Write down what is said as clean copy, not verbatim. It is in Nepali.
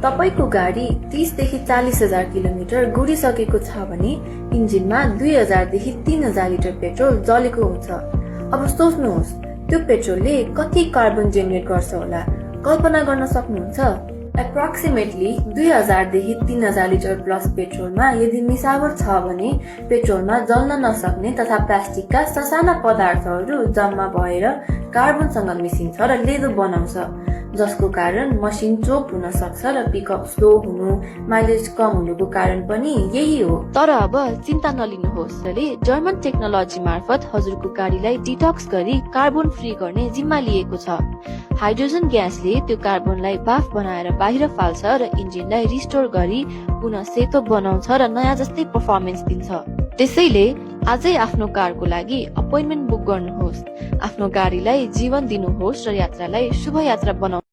तपाईको गाडी 30 देखि 40,000 किलोमिटर गुडिसकेको छ भने इन्जिनमा 2000 देखि 3000 लिटर पेट्रोल जलेको हुन्छ। अब सोच्नुहोस्, त्यो पेट्रोलले कति कार्बन जेनेरेट गर्छ होला, कल्पना गर्न सक्नुहुन्छ? एप्रोक्सिमेटली 2000 देखि 3000 लिटर प्लस पेट्रोलमा यदि मिसावट छ भने पेट्रोलमा जल्न नसक्ने तथा प्लास्टिकका ससाना पदार्थहरू जम्मा भएर कार्बनसँग मिसिन्छ र लेदो बनाउँछ, जसको कारण मसिन चोक हुन सक्छ र पिकअप स्लो हुनु, माइलेज कम हुनुको कारण पनि यही हो। तर अब चिन्ता नलिनुहोस्, जर्मन टेक्नोलोजी मार्फत हजुरको गाडीलाई डिटक्स गरी कार्बन फ्री गर्ने जिम्मा लिएको छ। हाइड्रोजन ग्यासले त्यो कार्बनलाई बाफ बनाएर बाहिर फाल्छ र इन्जिनलाई रिस्टोर गरी पुनः सेतो बनाउँछ र नयाँ जस्तै पर्फर्मेन्स दिन्छ। त्यसैले आजै आफ्नो कारको लागि अपोइन्टमेन्ट बुक गर्नुहोस्, आफ्नो गाडीलाई जीवन दिनुहोस् र यात्रालाई शुभ यात्रा बनाउनुहोस्।